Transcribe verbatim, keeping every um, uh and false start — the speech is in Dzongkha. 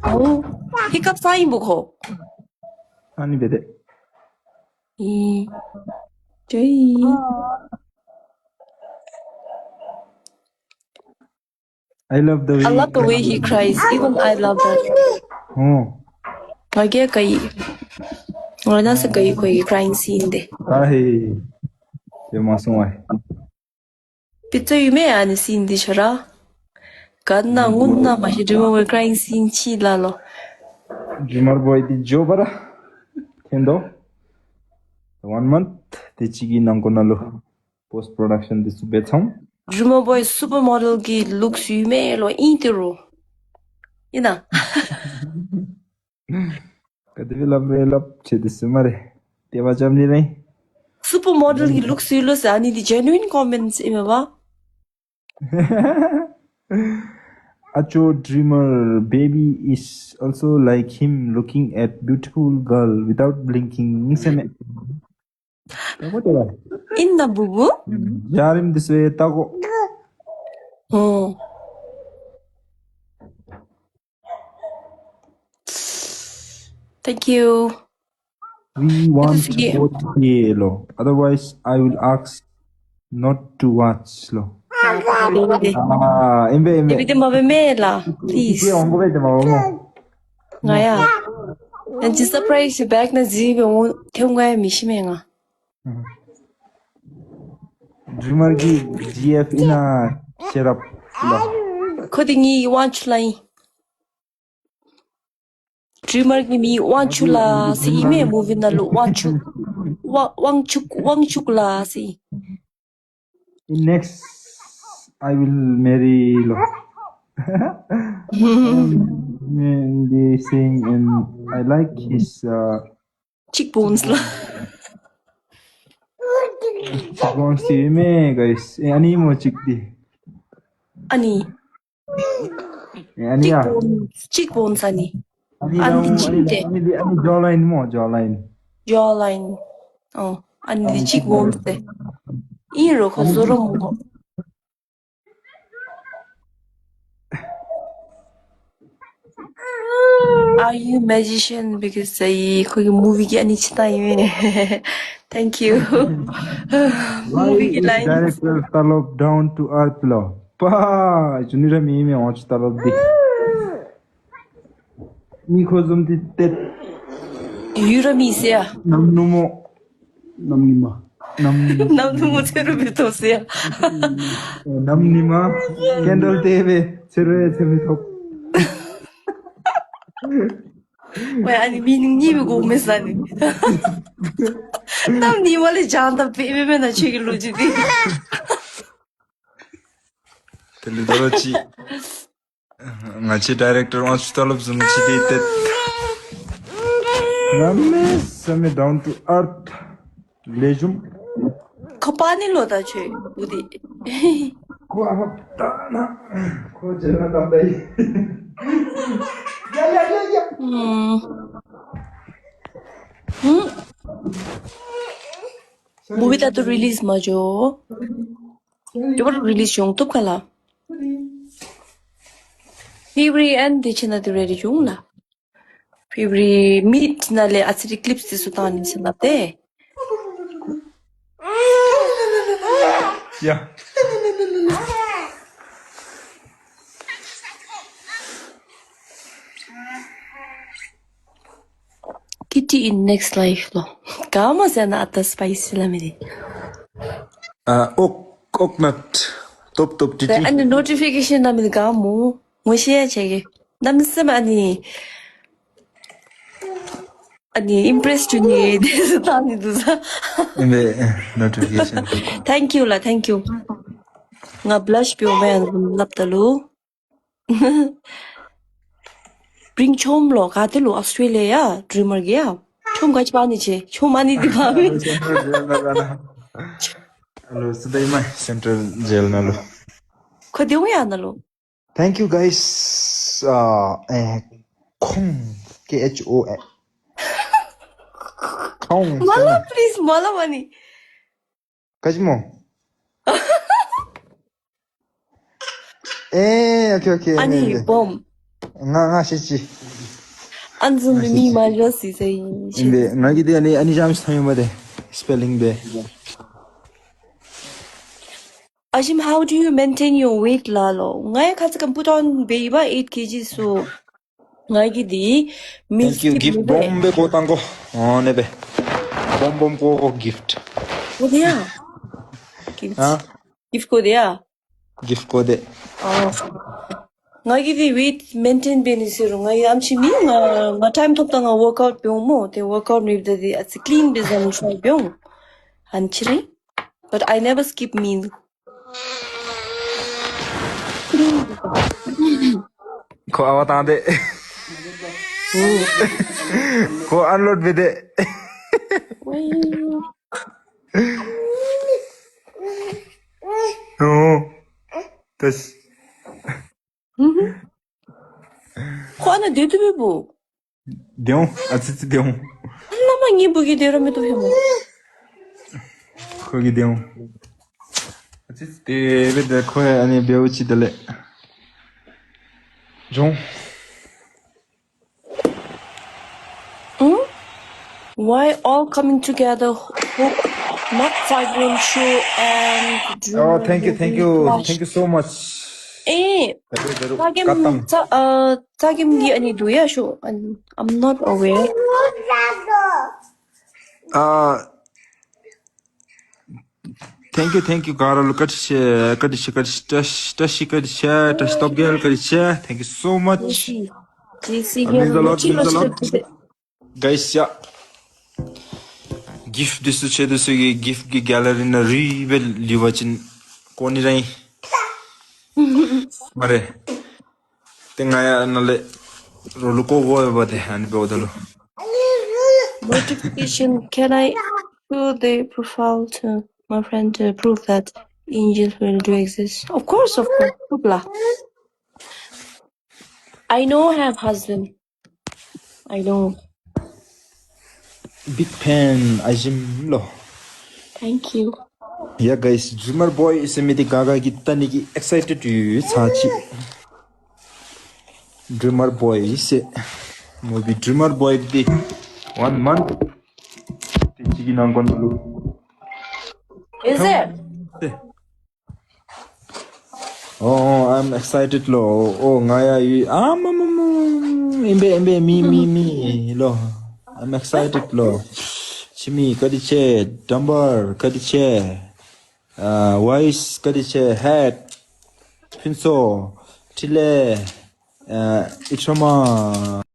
ཨའུ། ཧི་ཀབ་སའིན་བུ་ཁོ། ཨ་ནི་སྦེ་ཏེ། ཨེ། ཇོ་ཡི། I love the way I love the way he cries. Even I love that. ཨོ། ང་གིས་དགའ་ཡི། ང་ནང་སེ་དགའ་ཡི་ཁོ་གི་ཀྲའིང་སིན་དེ། ཨ་ཧེ། དེ་མ་སོང་བས། དཔེ་ཚོར་ཡོད་མས་ཨ་ནི་སིན་དེ་ཁྱོད་ར། ག་ན་སྔུན་ན་མ་ཤེས་ཌྲིམ་མར་བོའི་ཀྲའིང་སིན་ཅིག་ལ་ལོ། ཌྲིམ་མར་བོའི་དེ་འགྱོ་བ་ར། ཐེན་དོ། One month དེ་ཅིག་གི་ནང་འཁོད་ནང་ལུ། Post production འདི་ཚུ་འབད་ཚར། ཌྲིམ་མར་བོའི་སུ་པར་མོ་ཌེལ་གྱི་ལུགས་ཡོད་མས་ལོ་ཨིན་ཏེ་རོ། ཨིན་ན། ག་དེ་སྦེ་སླབ་རུང་སླབ་ཆེ་དེ་སུ་མ་རེ། དེ་བ་ཅམ་ནི་རེ། སུ་པར་མོ་ཌེལ་གྱི་ལུགས་ཡོད་ལོ་ཟེར་ཨ་ནི་འདི་ཇེ་ནུ་ཨིན་ཀོ་མེནཊསི་ཨིན་མས་པ། Acho dreamer baby is also like him looking at beautiful girl without blinking. ཨིན་ན་བུ་བུ། ཡ་རིམ་འདི་ཚུ་ཡང་ལྟ་དགོ། ཨོ། Thank you. We want to watch ལོ། Otherwise, I will ask not to watch ལོ། ཨ་ཨིན་པས་ཨིན་པས། དེ་སྦེ་དེ་མ་འབད་མེན་ལགས། Please. དེ་འོང་དགོ་པས་དེ་མ་འོང་མོ། ང་ཡ། ཨ་ནི་སར་པ་རའིཛ་བེག་ནང་འཛུལ་སྦེ་འོང་ཐོན་དགོ་ཡ་མི་ཤེས་མས་ང་། ཌྲིམ་མར་གྱི་ཇི་ཨེཕ་ཨིན་ན་ཤེས་རབ་ལགས། ཁོ་འདི་ངེའི་དབང་ཕྱུག་ལགས་ཨིན། ཌྲིམ་མར་གྱི་མིང་དབང་ཕྱུག་ལགས་ཟེར་ཨིན་མས་མུ་བི་ནང་ལུ། དབང་ཕྱུག། དབང་དབང་ཕྱུག་དབང་ཕྱུག་ལགས་ཟེར་ཨིན། In next, I will marry ལོ། And they saying, and I like his, uh, cheek bones ལགས། Cheek bones དེ་མེན་guys། ཨེ་ཨ་ནི་མོ་གཅིག་དེ། ཨ་ནི། ཨེ་ཨ་ནི་ཡ། Cheek bones ཨ་ནི། ཨ་ནི་ཨ་ནི་ཨ་ནི་ཨ་ནི་ཨ་ནི་ཇོ་ལའིན་མོ་ཇོ་ལའིན། ཇོ་ལའིན། ཨོ། ཨ་ནི་འདི་cheek bones དེ། ཨིན་རུང་ཁོ་བཟོ་རུང་མི་དགོ། Are you magician? Because ཁོ་གི་མུ་བི་གི་ཨ་ནི་ཅིག་ལྟ་ཡི་མས། Thank you. མུ་བི་གི་ལའིན། Why is director ཏ་ལོབ་down to earth ལོ། པ་ཇུ་ནི་ར་མི་མི་འོང་ཅི་ཏ་ལོབ་འདི། མི་ཁོ་བཟུམ་འདི་ཏེ། ཡུ་ར་མི་ཟེར་ཡ། ནམ་ནུ་མོ། ནམ་ནི་མ། ནམ་ནི་མ། ནམ་ནུ་མོ་ཚེ་རུ་མི་ཐོབ་ཟེར་ཡ། ནམ་ནི་མ། ཀེན་ཌལ་བཏེག་སྦེ་ཚེ་རུ་ཡང་ཚེ་མི་ཐོབ། ཝའི་ཨ་ནི་མི་ནི་གཉིས་སྦེ་དགོ་མས་ས་ནི། ནམ་ནི་མ་ལས་བྱང་ད་སྦེ་སྦེ་མེན་ན་ཁྱོད་ཀྱི་ལོ་རྒྱུས་འདི། དེ་ལས་ད་རུང་ཅིག་ང་བཅས་ཌའི་རེག་ཊར་དབང་ཕྱུག་ཏ་ལོབ་བཟུམ་ཅིག་འདི་ཏེ། གནམ་མེད་ས་མེད་down to earth ལེགས་ཤོམ། ཁོ་པ་ནི་ལོ་ད་ཆོས་བུ་འདི། ཁོ་ཨ་ཕ་ད་ན། ཁོ་ཇེལ་ནང་བཏངམ་ད་ཡི། ཡ་ཡ་ཡ་ཡ། ཨུམ། ཨུམ། མུ་བི་ད་ལྟོ་རི་ལིསི་མ་འགྱོ། ཡོད་པར་རི་ལིསི་འགྱོ་བཏུབ་ག་ལགས། ཕེབ་རུ་ཝ་རི་ཨེནཌ་དེ་ཅིག་ནང་ཏེ་རེ་ཌི་འགྱོ་འོང་ལགས། ཕེབ་རུ་ཝ་རི་མིཌ་ནང་ལས་ཨ་ཙི་རེ་ཀི་ལིཔསི་དེ་ཚུ་བཏང་ནི་ཟེར་སླབ་སྟེ། ཡ། Kitty in next life ལོ། ག་མོ་ཟེར་ན་ཨ་ཏ་སི་པའི་སི་ལ་མི་དེ། ཨ་ཨོག་ཨོག་ནཊ་ཊོབ་ཊོབ་ཊི་ཊི། ཨ་ནི་ནོ་ཊི་ཕི་ཀེ་ཤཱན་ལ་མི་དེ་ག་མོ། ངོ་ཤེས་ཡ་ཆེ་གེ། གནམ་མེད་ས་མེད་ཨ་ནི་ཨ་ནི་ཨིམ་པི་རེསི་འགྱོ་ནི་དེ་ཚུ་བཏང་ནི་འདུག་ས། ཨིན་པས། ནོ་ཊི་ཕི་ཀེ་ཤཱན། ཐེང་ཀིའུ་ལགས་ཐེང་ཀིའུ། ང་བླ་ཤི་འབདཝ་མས་ཡང་སླབ་ད་ལུ། སྤྲིང་ཆོམ་ལོ་ག་ཏེ་ལུ་ཨོསི་ཊྲེ་ལི་ཡ་ཡ་ཌྲི་མར་གི་ཡ། ཆོམ་ག་ཅི་འབག་ནི་ཆེ་ཆོམ་ཨ་ནི་འདི་འབག་མི། ཨ་ལོ་སུ་དེ་མ་སེན་ཊྲལ་ཇེལ་ནང་ལུ། ཁོ་དེ་འོང་ཡ་ནང་ལུ། Thank you guys. ཨ་ཨེ་ཁོང་ཁེ་ཨེཆ་ཨོ་ཨེ། ཁོང་། མ་སླབ་པི་ལིསི་མ་སླབ་ཨ་ནི། ག་ཅི་སྨོ། ཨེ། ཨོ་ཁེ་ཨོ་ཁེ། ཨ་ནི་ཨིན་པས། སྦོམ། ང་ང་ཤེས་ཅི། ཨ་ནི་བཟུམ་མའི་མི་མ་འགྱོ་ཟེར་ཟེར་ཨིན། ཨིན་པས། ང་གིས་འདི་ཨ་ནི་ཨ་ནི་རྐྱངམ་ཅིག་མཐོང་ཡོད་པ་དེ། སི་པེ་ལིང་དེ། ཨ་ཞིམ། How do you maintain your weight ལགས་ལོ། ང་ཡང་ཁ་ཙ་ཁ་put on འབད་ཡི་པ། eight kilograms སུ། ང་གིས་འདི་མིལ་སི་ཀིབ་འབད། Thank you། གིཕཊ་སྦོམ་སྦེ་བཀོ་བཏང་དགོ། ཨོ་ཨ་ནི་སྦེ་སྦོམ་སྦོམ་བཀོ་དགོ། གིཕཊ་བཀོ་དེས་ཡ། གིཕཊ། ཨ། གིཕཊ་བཀོ་དེས་ཡ། གིཕཊ་བཀོ་དེས། ཨོ། ང་གིས་འདི་ཝེཊ་མེན་ཊེན་འབད་ནི་ཟེར་རུང་ང་ཡང་ཨ་ནེམ་ཅིག་མེན། ང་ང་ཊའིམ་ཐོབ་ད་ང་ཝོརཀ་ཨའུཊ་འབད་འོང་སྨོ། ཏེ་ཝོརཀ་ཨའུཊ་མེདཔ་ད་འདི་ཨ་ཙི་ཀི་ལིན་འབད་ས་ནི་ཊྲའི་འབད་འོང་། ཨ་ནེམ་ཅིག་ར། But I never skip meal. ཁོ་ཨ་ཝ་བཏང་དེས། ཁོ་ཨན་ལོཌ་འབད་དེས། ཝའི། ཨོ། ཏེས། ཁོ་ཨ་ནཱ་སྡོད་དོ་པས་བུ། སྡོད་འོང་། ཨ་ཙི་ཙི་སྡོད་འོང་། ཨ་ནཱ་མ་ངེའི་བུ་གིས་སྡོད་ར་མི་བཏུབ་ཧེ་མོ། ཁོ་གིས་སྡོད་འོང་། ཨ་ཙི་ཙི་སྡོད་པས། ཏེ་ཁོ་ཡང་ཨ་ནི་འབདཝ་ཅིག་དེ་ལས་འགྱོ་འོང་། ཨུམ། Why all coming together? Hope not five room show and Oh, thank you, thank you, thank you so much. ཨེ། ད་རུང་ད་རུང་ཚ་གྱང་ཀ་ཏམ། ཚ་ཨ་ཚ་གྱང་གི་ཨ་ནི་འདུག་ཡ་ཤོ། I'm I'm not aware. ཨ། Thank you, thank you. ག་ར་ལུ་བཀྲིན་ཆེ། བཀྲིན་ཆེ། བཀྲིན་ཆེ། བཀྲ་ཤིས། བཀྲ་ཤིས། བཀྲ་ཤིས། བཀྲ་ཤིས་སྟོབས་རྒྱལ། བཀྲིན་ཆེ། Thank you so much. ཇེ་སི། ཇེ་སི་Means a lot, means a lot. Guys, yeah. གིཕཊ་འདི་ཚུ་ཆེ་འདི་ཚུ་གི་གིཕཊ་གི་གེ་ལ་རི་ནང་རི་སྦེ་ལུས་པ་ཅིན་བཀོ་ནི་ར་ཨིན། སྨ་རེ། ཏེ་ང་ཡང་ནཱ་ལས་རོགས་ལུ་བཀོ་དགོ་པས་ཏེ་ཨ་ནི་འབདཝ་ད་ལུ། Notification. Can I show the profile to my friend to prove that angels really do exist? Of course, of course. Hoopla. I know I have husband. I know. Big fan ཨ་ཞིམ་ལོ། Thank you. Yeah, guys, Dreamer Boy ཟེར་མི་འདི་ག་ག་གིས་བལྟ་ནི་གི་ཨེག་སའི་ཊེཌ་ཡོད་ཚར་ཅིག། Dreamer Boy ཟེར་མུ་བི་Dreamer Boy འདི་ཝན་མནཐ་དེ་ཅིག་གི་ནང་འཁོད་ལུ། Is it? ཨོ། ཨོ། I'm excited ལོ། ཨོ། ང་ཡང་ཡོད། ཨ་མ་མ་མ། ཨིན་པས་ཨིན་པས། མི་མི་མི་ལོ། I'm excited ལོ། ཁྱིམ་མི་བཀྲིན་ཆེ། ཌམ་བར་བཀྲིན་ཆེ། ཨ་ཝའིས་བཀྲིན་ཆེ། ཧེག་ཕུན་ཚོགས། འཕྲིན་ལས། ཨ་ཨི་ཁྲོ་མ།